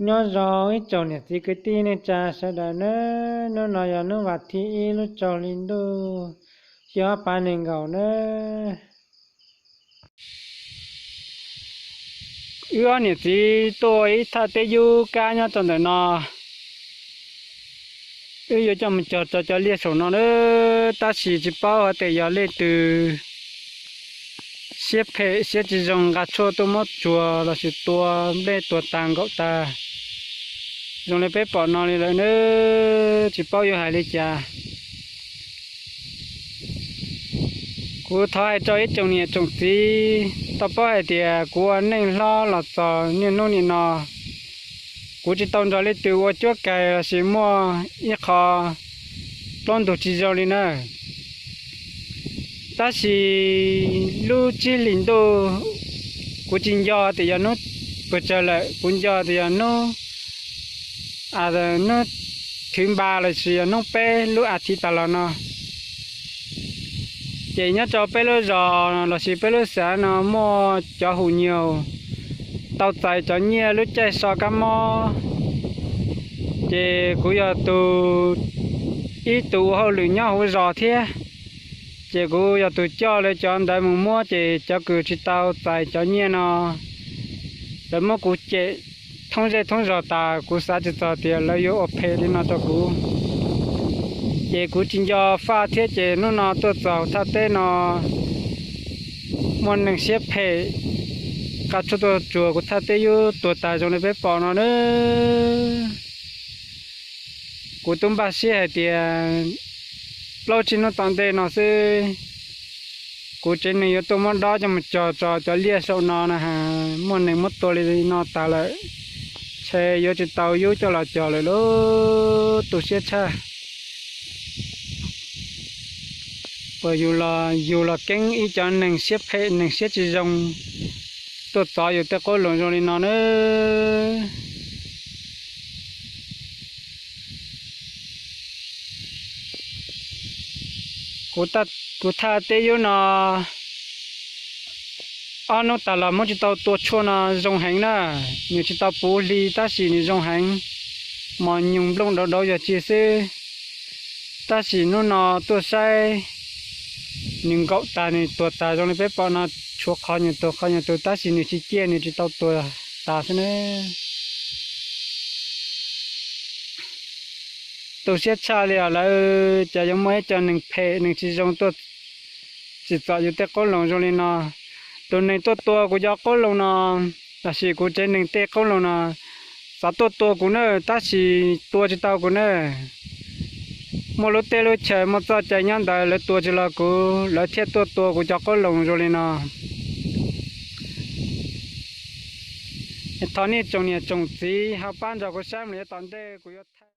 Nyob zoo ib tsoom niam txiv kwv tij neej tsa sawv daws nawb, hnub no yog hnub vas thib ib lub rau hli ntuj xyoo ob phav nees nkaum nawb. Wb ob niam txiv tuaj ua ib thaj teb yub kab nyob rau ntawm no. Wb yuav coj mus cog rau cov liaj saum no nawb, tab sis tsis paub hais tias yog leej twg siab phem siab tsis zoo nqa tshuaj tuaj muab tsuag lossis tua nplej tuag tas nkaum tas zoo li peb pom no li lawm nawb, tsis paub yuav hais li cas. Kuv thov hais rau ib tsoom niam tsoom txiv tau paub hais tias kuv ua neej hlob los txog niaj hnub nim no, kuv tsis tau nrog leej twg ua cuab kais lossis muaj ib qho plaub ntug tsis zoo li na. Tab sis lub tsib hlis ntuj, kuv tsis nco tias yog hnub puas tsawg lawm, kuv nco tias yog hnub, hnub thwv npa lossis yog hnub peb lub a thiv tas los no, ces nyob rau peb lub zos lossis peb lub xav no muaj cov hu nyuag tau txais cov nyiaj lub caij so kab mob, ces kuv yog tus, ib tus ua hauj lwm nyob hauv zos thiab, ces kuv yog tus coj lawv cov ntawd mus muab, ces cov kws tsis tau txais cov nyiaj no, lawv muab kuv cem thoob zej thoob zos tas, kuv xav tsis txog tias lawv yuav ua phem li no rau kuv. Ces kuv tsis nco faj thiab, ces hnub no tuaj txog thaj teb no, muaj neeg siab phem nqa tshuaj tuaj tsuag kuv thaj teb yub tuag tas zoo li peb pom no nawb. Kuv twb npaj siab hais tias plaub tsib hnub tom ntej no xwb, kuv tsev neeg yuav tuaj muab dob coj mus cog rau cov liaj saum no na, muaj neeg muab tua li no tas lawm, ntshe yuav tsis tau yub coj los cog lawm lauj, tu siab tshaj. Uas yus los keeb ib cov neeg siab phem neeg siab tsis zoo tuaj txov yus tej qoob loo zoo li no nawb. Kuv thaj teb yub no ob hnub tas los muab tsis tau tua tshuaj no zoo heev na, nws tsis tau puv hli tab sis nws zoo heev, mos nyoos nplooj dauv dauv yog tsi xwb. Tab sis hnub no tuaj saib, nws nkaum tas nws tuag tas zoo li peb pom no, tshuav qhov nyuag tus qhov nyuag tus tab sis nws tsis ciaj nws tsis tau tuag tas xwb na. Tu siab tshaj li os, lawv cas yuav muaj ib co neeg phem neeg tsis zoo tuaj tsim txom yus tej qoob loo zoo li no. Tus neeg tuaj tua kuv cov qoob loo no, tab sis kuv tsev neeg tej qoob loo no, xav tuaj tua kuv na, tab sis tua tsis tau kuv na. Muaj lub teb lub chaw muaj txoj cai nyob ntawd lawv tua tsis los kuv, lawv thiaj tuaj tua kuv cov qoob loo zoo li no. Thov nej tsoom niam tsoom txiv ho pab nrog kuv saib mus yav tom ntej kuv yuav